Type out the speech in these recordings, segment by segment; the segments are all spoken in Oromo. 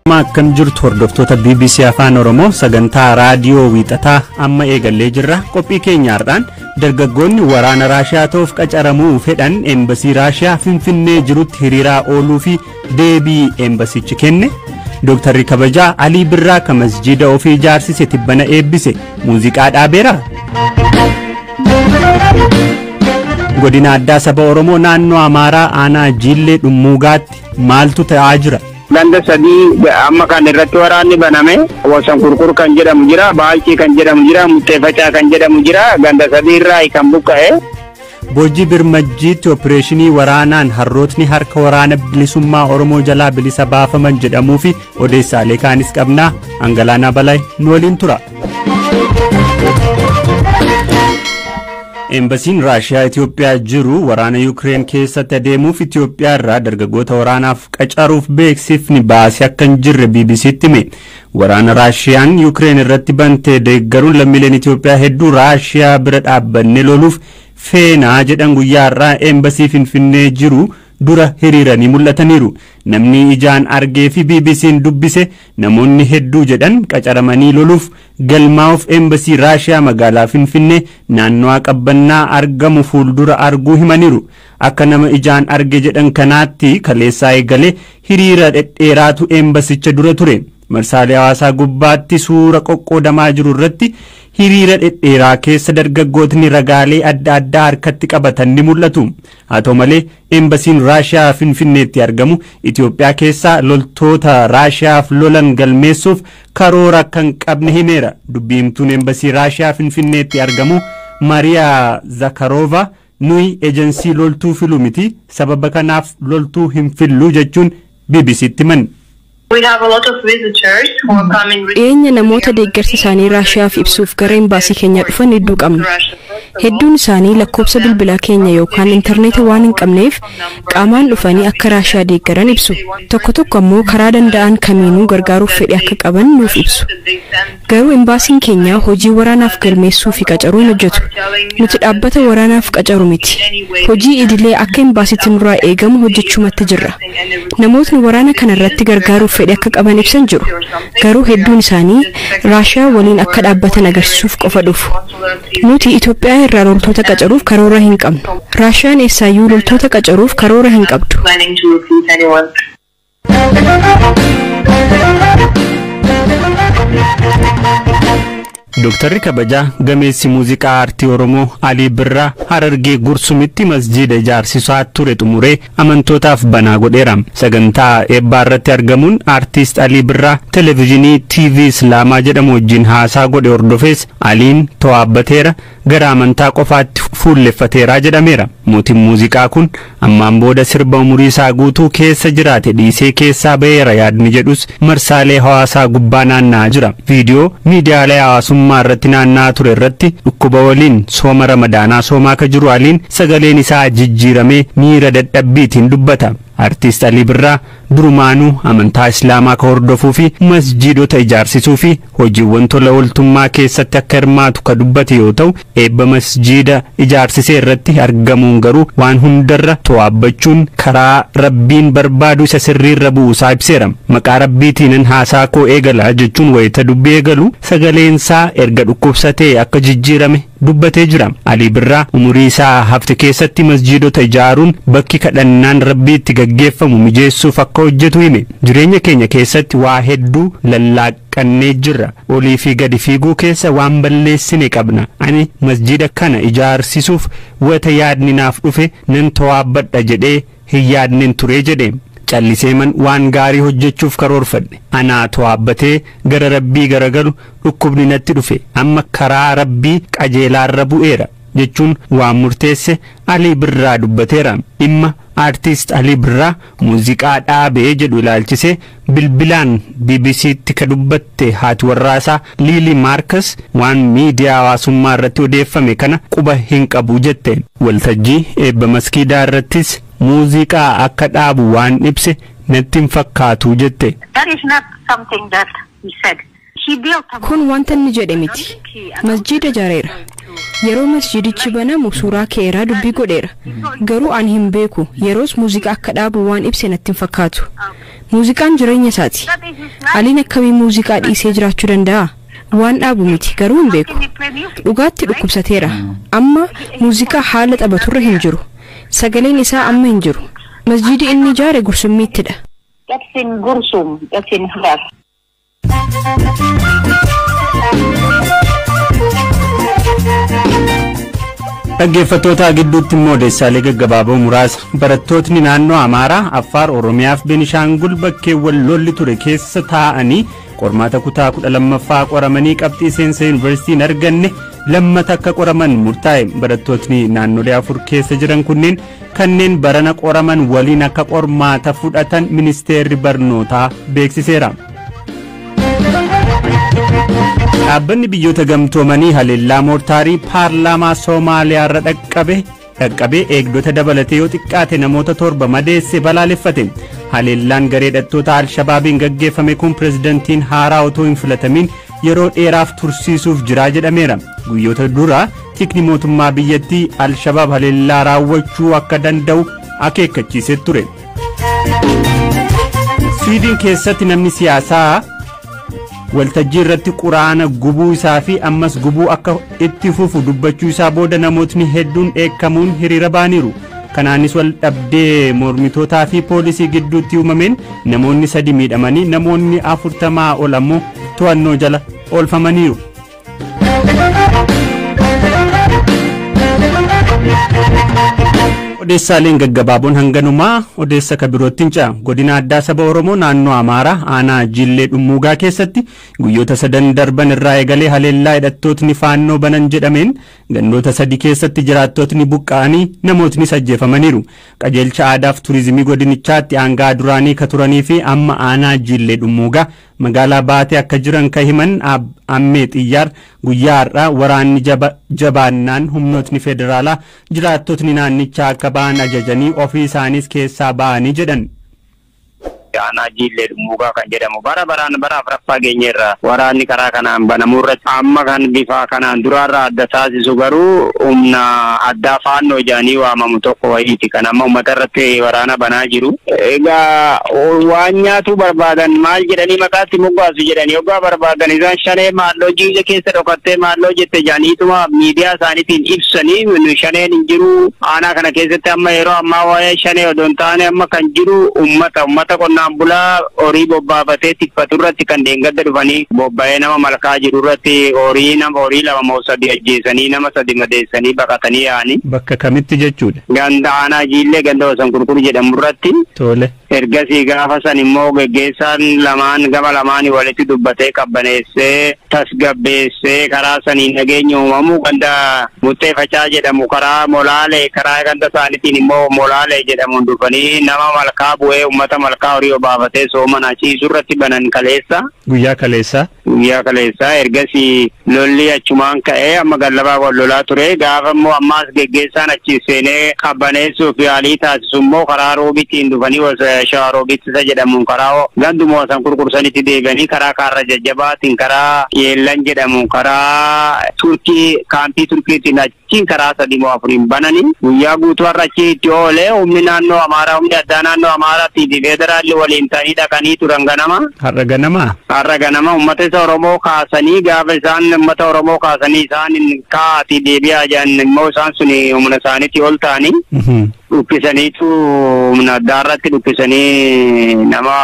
Akkam jirtu hordoftoota BBC Afaan Oromoo? Sagantaa raadiyoo wiixataa amma eegallee jirra. Qophii keenya har'aan dargaggoonni waraana Raashiyaa ta'uuf qacaramuu fedhan eembasii Raashiyaa Finfinnee jirutti hiriiraa ooluu fi deebii eembasichi kenne. Dooktarri kabajaa Alii Birraa kan masjiida ofii ijaarsise tibbana eebbise muuziqaa dhaabeera. Godina addaa saba Oromoo naannoo Amaaraa aanaa Jiillee Dhummuugaatti maaltu ta'aa jira? Ganda sadii amma kan irratti waraanni baname, Wasan Kurkur kan jedhamu jira, Baalchii kan jedhamu jira, Mutteeffacaa kan jedhamu jira, ganda sadii irraa kan buqqa'e. Boojii Birmajjiitti opereeshinii waraanaan harrootni harka Waraana Bilisummaa Oromoo jalaa bilisa baafaman jedhamuu fi odeessaalee kaanis qabnaa. Angalaanaa Balaa nu waliin tura. Eembasiin Raashiyaa Itoophiyaa jiru waraana Yukireen keessatti adeemuuf Itoophiyaa irraa dargaggoota waraanaaf qacaruuf beeksifni baasii akka hin jirre BBCtti hime. Waraana Raashiyaan Yukireen irratti bantee deeggaruun lammiileen Itoophiyaa hedduu Raashiyaa bira dhaabbannee loluuf feenaa jedhan guyyaa har'aa eembasii Finfinnee jiru dura hiriiranii mul'ataniiru. Namni ijaan argee fi BBC'n dubbise namoonni hedduu jedhan qacaramanii loluuf galmaa'uuf eembasii Raashiyaa magaalaa Finfinnee naannawaa Qabbannaa argamu fuuldura arguu himaniiru. Akka nama ijaan arge jedhan kanaatti kaleessaa eegalee hiriira dhedheeraatu eembasicha dura ture. Marsaalee hawaasaa gubbaatti suura qoqqoodamaa jiru irratti hiriira dhedheeraa keessa dargaggootni ragaalee adda addaa harkatti qabatan ni mul'atu. Haa ta'u malee, eembasiin Raashiyaa Finfinneetti argamu Itoophiyaa keessaa loltoota Raashiyaaf lolan galmeessuuf karoora akka hin qabne himeera. Dubbii himtuun eembasii Raashiyaa Finfinneetti argamu Mariyaa Zakarova, "Nuyi ejensii loltuu filu miti, sababa kanaaf loltuu hin fillu," jechuun BBCtti himan. Dhiyeenya namoota deeggarsa isaanii Raashiyaaf ibsuuf gara imbaasii keenyaa dhufan hedduu qabna. Hedduun isaanii lakkoofsa bilbilaa keenya yookaan intarneeta waan hin qabneef qaamaan dhufanii akka Raashiyaa deeggaran ibsu. Tokko tokko ammoo karaa danda'an kamiinuu gargaaruuf fedhi akka qaban nuuf ibsu. Garuu imbaasiin keenya hojii waraanaaf galmeessuu fi qacaruu hin hojjetu. Nuti dhaabbata waraanaaf qacaru miti. Hojii idilee akka imbaasiitti nurraa eegamu hojjechuumatti jirra. Namootni waraana kana irratti gargaaruuf fedhi akka qaban ibsan jiru. Garuu hedduun isaanii Raashiyaa waliin akka dhaabbatan agarsiisuuf qofa dhufu. Nuti Itoophiyaa irraa loltoota qacaruuf karoora hin qabnu. Raashiyaan eessaayyuu loltoota qacaruuf karoora hin qabdu. Dooktarri kabajaa gameessi muuziqaa aartii Oromoo Alii Birraa Harargee Gursumitti masjiida ijaarsisaa ture xumuree amantootaaf banaa godheera. Sagantaa eebbaa irratti argamuun aartist Alii Birraa televezyiinii TV Islaamaa jedhamu wajjin haasaa godhe hordofees Aliin to'abbateera, gara amantaa qofaatti fuulleffateera jedhameera. Mootiin muuziqaa kun ammaan booda sirba umurii isaa guutuu keessa jiraate dhiisee keessaa ba'eera yaadni jedhus marsaalee hawaasaa gubbaa naanna'aa jira. Viidiyoo miidiyaalee hawaasummaa irratti naanna'aa ture irratti dhukkuba waliin sooma Ramadaanaa soomaa akka jiru Aliin sagaleen isaa jijjiiramee miira dadhabbiitiin dubbata. Artiist Alii Birraa durumaanuu amantaa Islaamaa ka hordofuu fi masjiidota ijaarsisuu fi hojiiwwan tola ooltummaa keessatti akka hirmaatu ka dubbate yoo ta'u, eebba masjiida ijaarsisee irratti argamuun garuu waan hundarra to'abbachuun karaa Rabbiin barbaadu isa sirriirra bu'uusaa ibseera. "Maqaa Rabbiitiinan haasaa koo eegala," jechuun wayita dubbii eegalu sagaleensaa erga dhukkubsatee akka jijjiirame dubbatee jira. Alii Birraa umurii isaa hafte keessatti masjiidota ijaaruun bakki kadhannaan Rabbii itti gaggeeffamu mijeessuuf akka hojjetu hime. "Jireenya keenya keessatti waa hedduu lallaaqannee jirra. Olii fi gadi fiiguu keessa waan balleessine qabna. Ani masjiida kana ijaarsisuuf wata yaadni naaf dhufe nan towaabbadha jedhee hin yaadnen ture," jedhe. "Calliseeman waan gaarii hojjechuuf karoorfadhe. Anaa to'abbatee gara Rabbii garagalu dhukkubni natti dhufe. Amma karaa Rabbii qajeelaarra bu'eera," jechuun waan murteesse Alii Birraa dubbateera. Dhimma aartist Alii Birraa muuziqaa dhaabee jedhu ilaalchisee bilbilaan BBCtti ka dubbatte haati warraasaa Liilii Maarkas waan miidiyaa hawaasummaa irratti odeeffame kana quba hin qabu jette. Waltajjii eebba maskiidaa irrattis muuziqaa akka dhaabu waan ibse natti hin fakkaatu jette. Kun wanta inni jedhe miti. Masjiida ijaareera. Yeroo masjiidichi banamu suuraa ka'eeraa dubbii godheera. Garuu ani hin beeku, yeroos muuziqaa akka dhaabu waan ibse natti hin fakkaatu. Muuziqaan jireenya isaati. Aliin akkamii muuziqaa dhiisee jiraachuu danda'a? Waan dhaabu miti, garuu hin beeku. Dhugaatti dhukkubsateera. Amma muuziqaa haala taphaturra hin jiru. Sagaleen isaa amma hin jiru. Masjiidi inni ijaare Gursummiittidha. That's in Gursum, that's in Harar. Dhaggeeffattoota, gidduutti immoo odeessaalee gaggabaaboo muraasa. Barattootni naannoo Amaaraa, Affaar, Oromiyaa fi Beenishaangul bakkeewwan lolli ture keessa taa'anii qormaata kutaa 12ffaa qoramanii qabxii seensa yuunivarsiitii hin arganne lammata akka qoraman murtaa'e. Barattootni naannolee afur keessa jiran kunneen kanneen barana qoraman waliin akka qormaata fudhatan ministeerri barnootaa beeksiseera. Dhaabbanni Biyyoota Gamtoomanii haleellaa moortaarii paarlaamaa Soomaaliyaa irra dhaqqabee eegdota dabalatee yoo xiqqaate namoota 7 madeesse balaaleffate. Haleellaan garee hidhattoota Alshabaabiin gaggeeffame kun pirezidantiin haaraa otoo hin filatamin yeroo dheeraaf tursiisuuf jira jedhameera. Guyyoota dura tikni mootummaa biyyattii Alshabaab haleellaa raawwachuu akka danda'u akeekkachiisee ture. Swiidin keessatti namni siyaasaa waltajjii irratti quraana gubuu isaa fi ammas gubuu akka itti fufu dubbachuu isaa booda namootni hedduun dheekkamuun hiriira ba'aniiru. Kanaanis wal dhabdee mormitootaa fi poolisii gidduutti uumameen namoonni 3 miidhamanii namoonni 40 ol ammoo to'annoo jala oolfamaniiru. Odeessaaleen gaggabaaboon hanganumaa. Odeessa ka birootti hin ce'a. Godina Addaa Saba Oromoo naannoo Amaaraa aanaa Jillee Dhummuugaa keessatti guyyoota sadan darban irraa eegalee haleellaa hidhattootni Faannoo banan jedhameen gandoota 3 keessatti jiraattotni buqqa'anii namootnis ajjeefamaniiru. Qajeelcha aadaaf turizimii godinichaatti aangaa duraanii ka turanii fi amma aanaa Jillee Dhummuugaa magaalaa Baatee akka jiran ka himan Ammee Xiyyaar, guyyaa har'aa waraanni jabaannaan humnootni federaalaa jiraattotni naannichaa akka ba'an ajajanii ofii isaanis keessaa ba'anii jedhan. Aanaa Jiillee Dhummuugaa kan jedhamu bara baraan bara afuraffaa geenyeerra waraanni karaa kanaan banamuu irratti. Amma kan bifa kanaan duraarraa adda taasisu garuu humna addaa Faannoo jedhanii waamamu tokko wayiiti kan amma uummata irratti waraana banaa jiru. Egaa waan nyaatu barbaadan maal jedhanii maqaatti moggaasu jedhanii hoggaa barbaadan isaan shanee maalloo jiija keessa dhokattee maalloo jette jedhaniituma miidiyaa isaaniitiin ibsanii. Shaneen hin jiru aanaa kana keessatti. Amma yeroo ammaa waa'ee shanee odoo hin taane amma kan jiru uummata qonnaan bulaa horii bobbaafatee tikfatu irratti kan deengadda dhufanii bobba'ee nama malkaa jiru irratti horii nama horii 2 moo 3 ajjeesanii nama 3 madeessanii baqatanii yaa'anii. Bakka kamitti jechuudha? Ganda aanaa Jiillee ganda Wasan Qurqur jedhamu irratti. Tole. Ergasii gaafa san immoo geggeessaan lamaan gama lamaanii walitti dubbatee qabbaneessee tasgabbeessee karaa saniin nageenya uumamuu ganda Muxxee Facaa jedhamu karaa Molaalee, karaa ganda isaaniitiin immoo Molaalee jedhamuun dhufanii nama malkaa bu'ee uummata malkaa horii obaafatee soomana ciisu irratti banan kaleessa. Guyyaa kaleessaa? Guyyaa kaleessaa. Ergasii lolli achumaan ka'ee amma gallabaa wal lolaa ture. Gaafa immoo ammaas geggeessaan achi seenee qabbaneessuuf yaalii taasisu immoo karaa Roobitiin dhufanii Shawaa Roobittisa jedhamuun karaa ganduma Wasan Qurqursanitti deebi'anii karaa Kaarra Jajjabaatiin, karaa Yeellan jedhamuun, karaa Turkii kaampii Turkiitiin achiin karaa 3 moo 4n bananii guyyaa guutuu har'a achi itti oolee. Humni naannoo Amaaraa, humni addaa naannoo Amaaraatii fi federaalli waliin ta'anii dhaqanii turan ganama. Har'a ganama? Har'a ganama uummata isa Oromoo kaasanii, gaafa isaan uummata Oromoo kaasanii isaan ka'aatii deebi'aa jiran immoo isaan sun humna isaaniitti ol ta'anii dhukkisaniitu humna addaa irratti dhukkisanii nama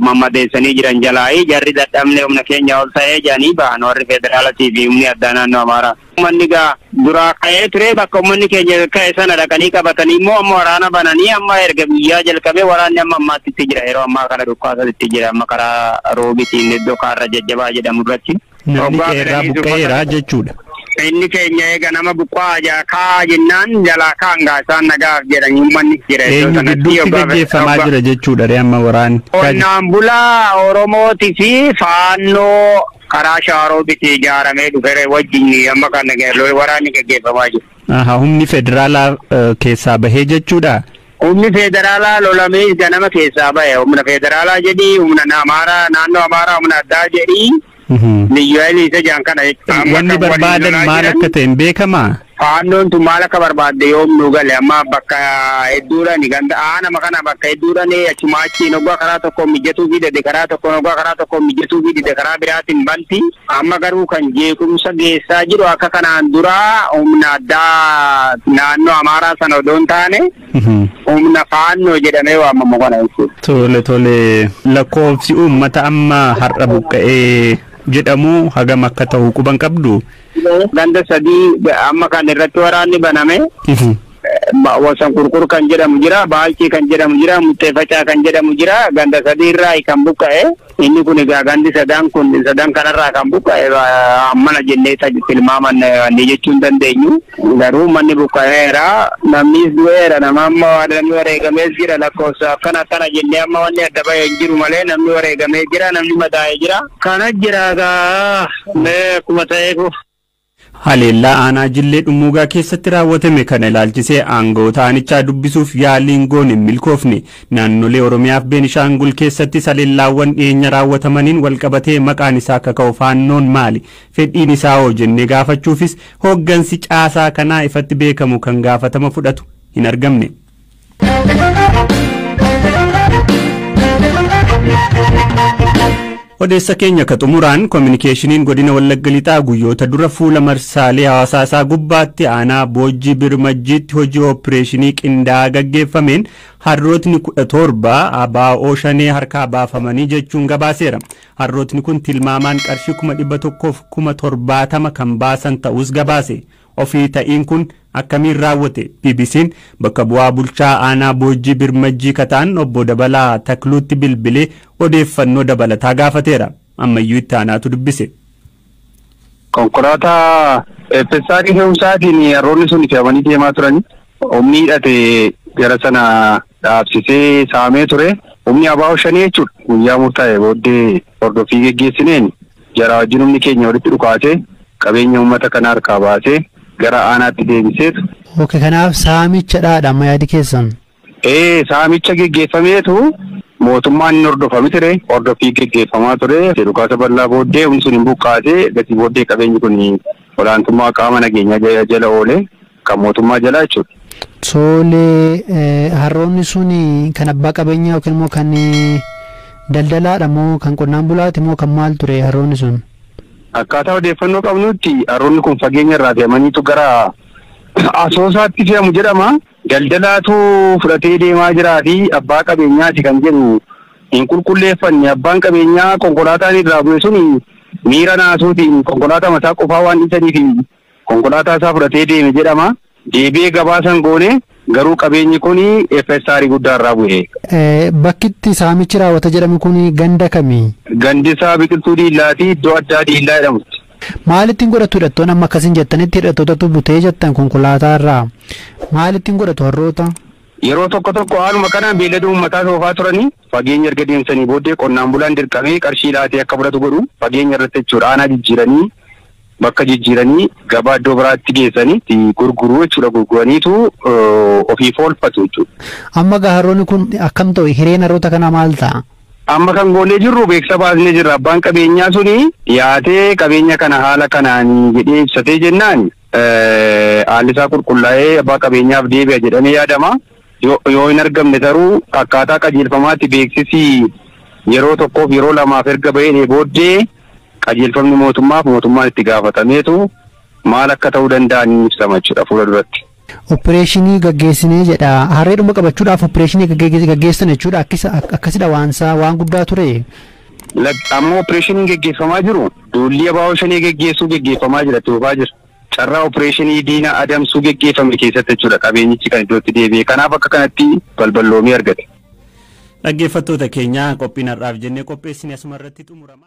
mammadeessanii jiran jalaayii jarri dadhabne humna keenya ol ta'ee jedhanii ba'an warri federaalatii fi humni addaa naannoo Amaaraa. Uummanni gaa duraa ka'ee ture. Bakka uummanni keenya ka'e sana dhaqanii qabatanii immoo amma waraana bananii amma erga guyyaa jalqabee waraanni amma ammaatti itti jira. Yeroo ammaa kana dhukkaasa itti jira amma karaa Roobitiin iddoo Kaarra Jajjabaa jedhamu irratti. Namni qeerraa buqqa'eera jechuudha. Inni keenya eega nama buqqaa jaa kaa jennaan jalaa kaan gaa isaan nagaaf jedhanii uummanni jira iddoo Eenyu sanatti gidduutti gaggeeffamaa jira jechuudha ree amma waraanni? Qonnaan bulaa Oromootii fi Faannoo karaa Shaaroobitti ijaaramee dhufee wajjin amma kan waraanni gaggeeffamaa jiru. Aha, humni federaalaa keessaa bahee jechuudha. Humni federaalaa lolamee ganama keessaa bahe. Humna federaalaa jedhii, humna Amaaraa, naannoo Amaaraa humna addaa jedhii. Liyyu isa jaan kana jechuudha. Wanni barbaadan maal akka ta'e hin beekamaa? Faannoon tun maal akka barbaadde yoom nu gale amma bakka hedduudhaan ganda aanama kana bakka hedduudhaan achuma achiin hoggaa karaa tokko mijatuu fi dide karaa tokko hoggaa karaa tokko mijatuu fi dide karaa biraatiin banti. Amma garuu kan jeequmsa geessaa jiru akka kanaan dura humna addaa naannoo Amaaraa sana odoo hin taane humna faannoo jedhamee waamamu kana jechuudha. Tole tole, lakkoofsi uummata amma har'a buqqa'ee jedhamu hagam akka ta'u quban qabdu? Ganda sadii amma kan irratti waraanni baname. Wasan Kurkur kan jedhamu jira, Baalchii kan jedhamu jira, Muttee Facaa kan jedhamu jira, ganda sadii irraa kan buqqa'e. Inni kun egaa gandi sadan kun sadan kanarraa kan buqqa'e ammana jennee tilmaaman ni jechuu hin dandeenyu. Garuu manni buqqa'eera, namnis du'eera, nama amma namni wareegamees jira lakkoofsa akkana akkana jennee amma wanni adda bahee hin jiru malee namni wareegamee jira, namni madaa'ee jira. Kana jira egaa mee akkuma ta'eefu. Haleellaa aanaa Jillee Dhummuugaa keessatti raawwatame kana ilaalchisee aangawoota aanichaa dubbisuuf yaaliin goone hin milkoofne. Naannolee Oromiyaa fi Beenishaangul keessatti haleellaawwan dhiyeenya raawwatamaniin walqabatee maqaan isaa akka ka'u faannoon maali? Fedhiin isaa hoo jennee gaafachuufis hooggansi caasaa kanaa ifatti beekamu kan gaafatama fudhatu hin argamne. Odeessa keenya ka xumuraan koominikeeshiniin godina Wallagga Lixaa guyyoota dura fuula marsaalee hawaasaa isaa gubbaatti aanaa Boojjii Birmajjiitti hojii ooppireeshinii qindaa'aa gaggeeffameen harrootni 17 ABO shanee harkaa baafamanii jechuun gabaaseera. Harrootni kun tilmaamaan qarshii 170,070 kan baasan ta'us gabaase. Ofii ta'iin kun akkamiin raawwate? BBC'n bakka bu'aa bulchaa aanaa Boojjii Birmajjii kataan obbo Dabalaa Takluutti bilbilee odeeffannoo dabalataa gaafateera. Ammayyuu itti aanaatu dubbise. Konkolaataa FSR fe'umsaatiin harroonni sun fe'amanii deemaa turani. Humni hidhate gara sana dhaabsisee saamee ture. Humni ABO shanee jechuudha. Guyyaa murtaa'e booddee hordoffii geggeessineen jara wajjin humni keenya walitti dhukaasee qabeenya uummata kana harkaa baasee gara aanaatti deebiseetu. Ok, kanaaf saamichadhaadha amma yaadi keessan. Saamicha geggeeffameetu mootummaan inni hordofame ture, hordoffii geggeeffamaa ture. Dhukaasa bal'aa booddee humni sun hin buqqaatee gatii booddee qabeenyi kun olaantummaa qaama nageenyaa jala oole kan mootummaa jala jechuudha. Tole, harroonni sun kan abbaa qabeenyaa yookiin immoo kan daldalaadha moo kan qonnaan bulaati moo kan maal ture harroonni sun? Akkaataa odeeffannoo qabnutti harroonni kun fageenya irraa fe'amaniitu gara Asoosaatti fe'amu jedhama. Daldalaatu fudhatee deemaa jiraa fi abbaa qabeenyaati kan jedhu hin qulqulleeffanne. Abbaan qabeenyaa konkolaataan irraa bu'e sun miira naasuutiin konkolaataa mataa qofaa waan dhiisaniif konkolaataa isaa fudhatee deeme jedhama. Deebi'ee gabaasan goone garuu qabeenyi kun FSR guddaa irraa bu'e. Bakkitti saamichi raawwata jedhamu kun ganda kamii? Gandi isaa biqiltuu diillaa fi iddoo addaa diillaa jedhamutti. Maalittiin godhatu hidhattoonni amma akkasiin jettanitti hidhattootatu butee jettan konkolaataa irraa? Maalittiin godhatu harroota? Yeroo tokko tokko haaluma kanaan beeylada uummataa soofaa turanii fageenya erga deemsanii booddee qonnaan bulaan dirqamee qarshii laatee akka fudhatu godhu fageenya irratti jechuudha. Aanaa jijjiiranii bakka jijjiiranii gabaa iddoo biraatti geessanii gurguruu jechuudha. Gurguraniitu ofiif oolfatu jechuudha. Amma gaa harroonni kun akkam ta'u? Hireen harroota kanaa maal ta'a? Amma kan goonee jirru beeksisa baasnee jirra. Abbaan qabeenyaa suni dhiyaatee qabeenya kana haala kanaan jedhee ibsatee jennaan haalli isaa qulqullaa'ee abbaa qabeenyaaf deebi'a jedhamee yaadama. Yoo hin argamne garuu akkaataa qajeelfamaatti beeksisi yeroo tokkoof yeroo lamaaf erga bahee booddee qajeelfamni mootummaaf mootummaan itti gaafatameetu maal akka ta'uu danda'an ibsama jechuudha fuula duratti. Opereeshinii gaggeessinee jedha. Harreedhuma qabachuudhaaf opereeshinii gaggeessan jechuudha. Akkasidha waansaa waan guddaa ture. Amma opereeshiniin gaggeeffamaa jiru duulli ABO shanee gaggeessuu gaggeeffamaa jira, toofaa jira. Carraa opereeshinii diina adamsuu gaggeeffame keessatti jechuudha qabeenyichi kan iddootti deebi'e. Kanaaf akka kanatti balballoomii argate. Dhaggeeffattoota keenya qophiin har'aaf jennee qopheessine asuma irratti xumurama.